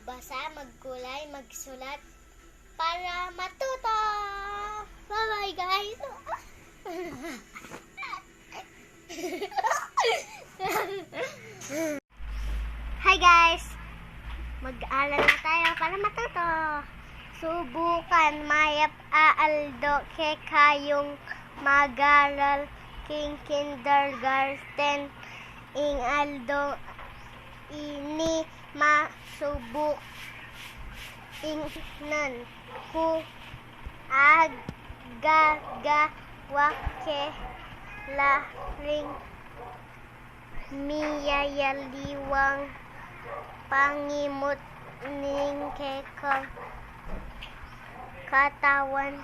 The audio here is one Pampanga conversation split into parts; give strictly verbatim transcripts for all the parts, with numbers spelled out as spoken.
Basa, magkulay, magsulat para matuto. Bye-bye, guys. Hi, guys. Mag-aral na tayo para matuto. Subukan, mayap a aldo kekayung mag-aral king kindergarten. Ing aldo ini masubuk. Ing nan ku agagawa ke la ring miyayaliwang pangimut ning kekang katawan.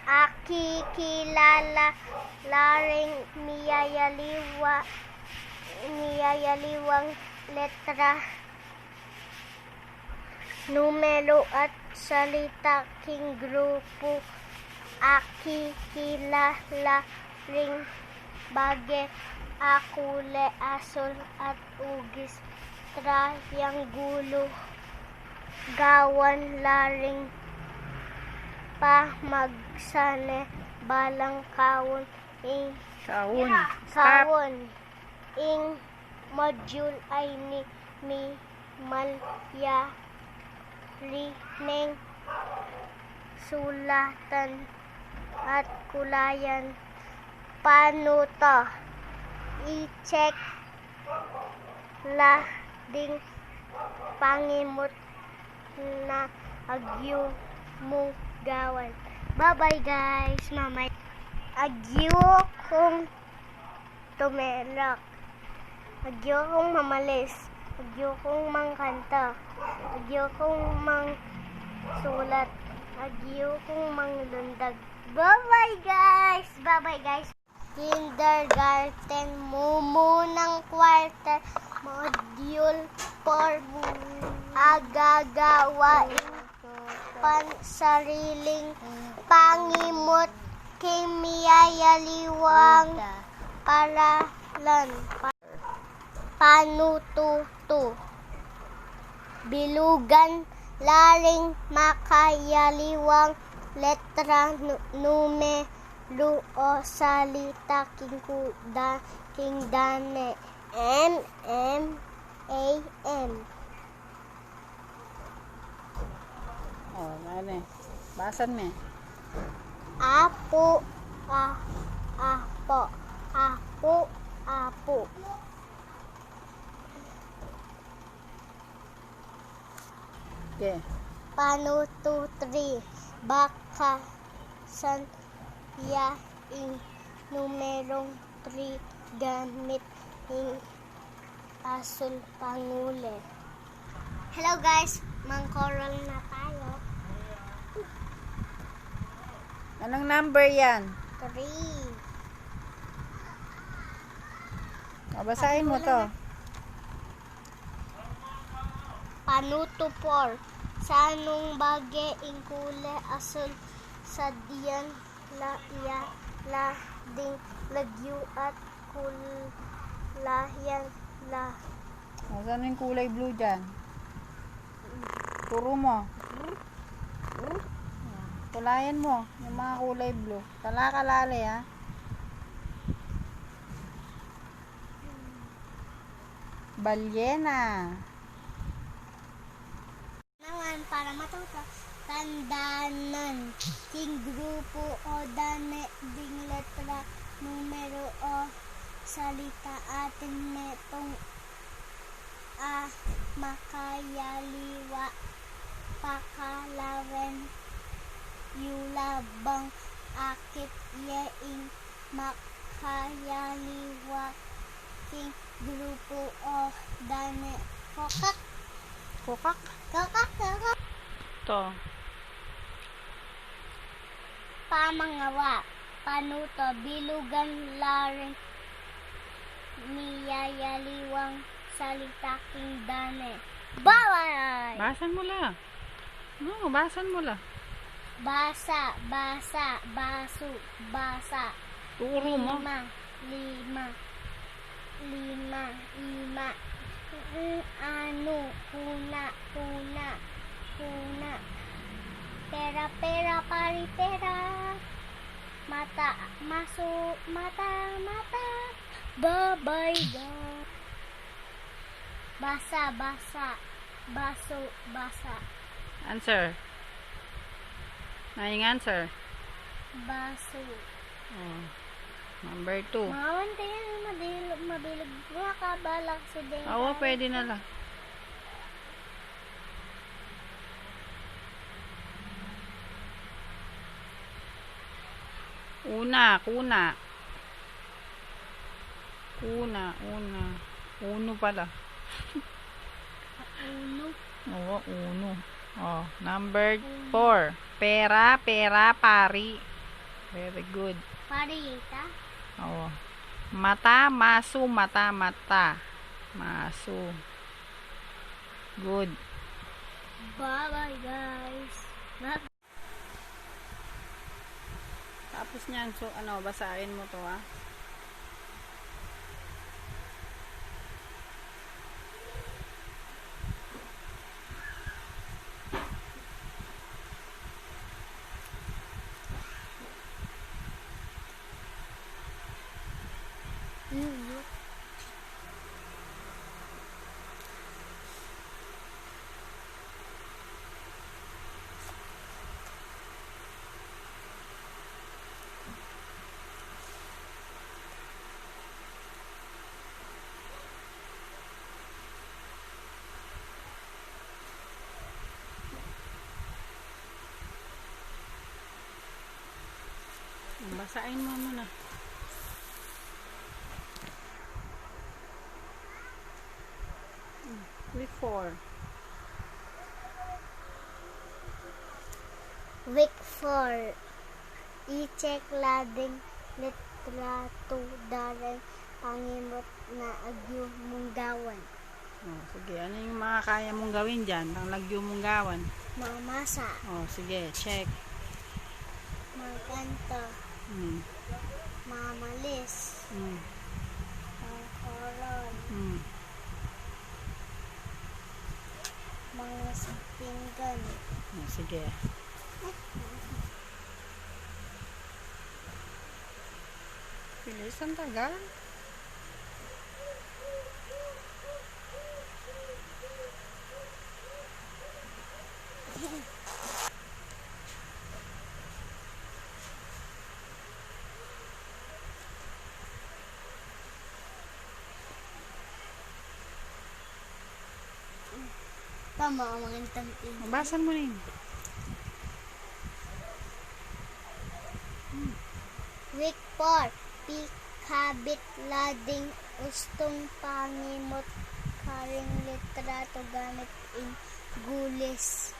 Akikilala la ring miyayaliwa, miyayaliwang letra, numero at salita king grupu. Akikilala ring bage a kule asul at ugis, triangulo. Gawan la ring pamagsa ne balang kaun ing Kaun. Stop. Kaun. Ing module a ini mimalyari neng sulatan at kulayan. Panuto. I-check la ding pangimut na agyu mung gawan. Bye-bye, guys. Mamay. Agyu kung tumelak. Agyu kung mamalis. Agyu kung mangkanta. Agyu kung mangsulat. Agyu kung manglundag. Bye-bye, guys. Bye-bye, guys. Kindergarten, mumunang quarter, module four. Agagawa ing pansariling pangimut king miyayaliwang paralan. Panututu. Bilugan la ring makayaliwang letra, nu-, numeru o salita king kuda, king dane. M, M, A, M. O, ano e? Basan me. Apu, a, apo. Apu, apu. Okay. Panutu three. Bakasan ya ing numerong three gamit ing asul pangule. Hello guys, mangkoral na tayo. Anong number yan? Three. O, basahin mo to. Panutu four. Sa nung bage ing kule asul sa dian la ya la ding lagyu at kulayan la. O, saan yung kulay blue dyan? Turo mo. Kulayan mo yung mga kulay blue. Talaka lali, ha? Balyena. Naman para matuto, tandanan. King grupu o dane ding letra, numeru o salita atin metung a makayaliwa, pakalawen yu la bang akit ye ing makayaliwa king grupu o dane. Kokak. Kokak? Kokak, kokak. To. Pamangawa. Panuto, bilugan la ring miyayaliwang salita king dane. Bye-bye! Basan mo la. No, basan mo la. Basa, basa, basu, basa. Turo mo. Lima, lima, lima, ima. Mm, anu, kuna, kuna. Una. Pera, pera, pari, pera. Mata, masu, mata, mata. Babay da. Basa, basa. Basu, basa. Answer. Nanu ing answer? Basu. Oh. Number two. Mawan kaya mabil-, mabilog. Wala ka balak si Deng. Oo, pwede na lang. Una, kuna. Kuna, una. Unu pala. Unu. Oo, unu. Oh, number four. Pera, pera, pari. Very good. Pari ita? Oo. Mata, masu, mata, mata. Masu. Good. Bye-bye, guys. Bye. Tapos niyan, so, ano, basahin mo to, ah. Basahin mo muna. Week four. Week four. I-check la ding litrato da ring pangimut na agyu mung gawan. Oh, sige. Ano yung mga kaya mung gawin diyan? Ang lagyu mung gawan. Mamasa. Oh, sige. Check. Magkanta. Hmm. Mamalis. Hmm. Mangkoron. Hmm. Mangisang pinggan. Oh, sige. Bilis, ang tagal. Tama, magandang tingin. Basan mo na yun. Week four. Pikabit la ding ustung pangimut karing litrato gamit ing gulis.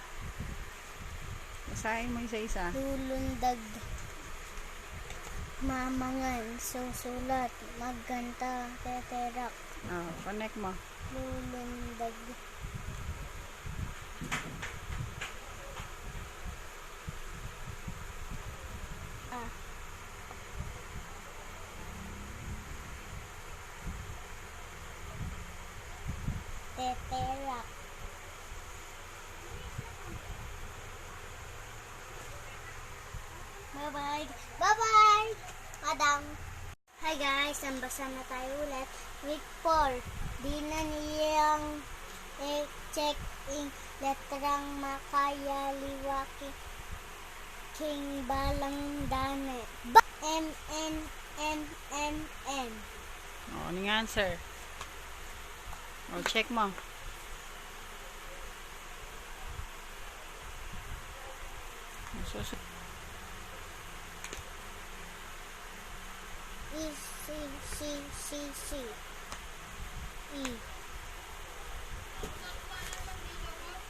Basahin mo isa-isa. Lulundag. Mamangan, susulat, magkanta, teterak. Oh, connect mo. Lulundag. Ah. Teterak. Bye-bye. Bye-bye, madam. Hi guys, ambasa na tayo ulit. Week four. Dinan niyang i-check ing letrang makayaliwa king balang dane. Ba-, M N M M N. Oh, ano yung answer? Oh, check mo. Ang susunod. E, C, C, C, C. E.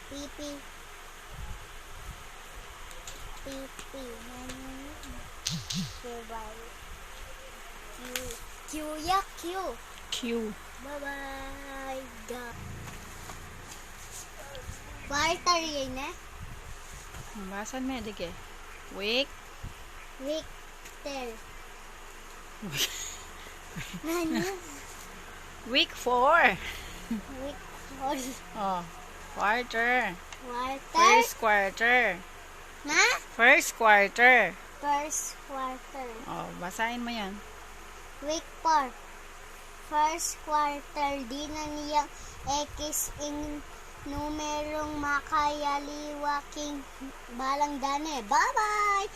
P, P. P, P. Q, Q, ya, Q. Q. Bye-bye, ga. Quarter yan, eh. Basan me, dike. Week. Week ten. Ano? Week four. Week four. Oh. Quarter. Quarter. First quarter. Ma? First quarter. First quarter. Oh, basahin mo yan. Week four. First quarter, dinan yang X ing numerung makayaliwa king balang dane. Bye-bye!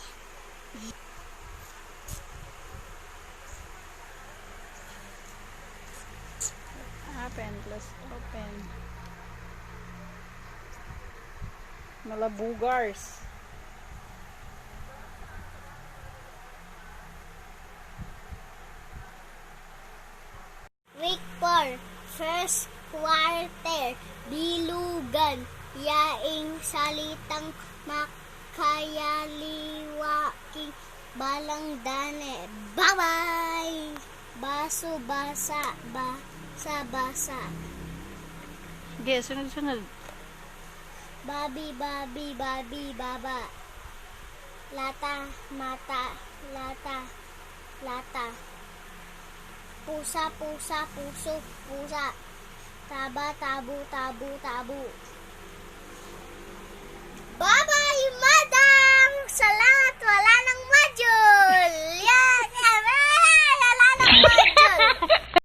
Open, close, open. Malabugars. Week four, first quarter, bilugan, yaing salitang makayaliwa king balang dane. Bye-bye! Basu, basa, basa, basa. Sige, sunod-sunod. Babi, babi, babi, baba. Lata, mata, lata, lata. Pusa, pusa, pusu, pusa. Taba, tabu, tabu, tabu.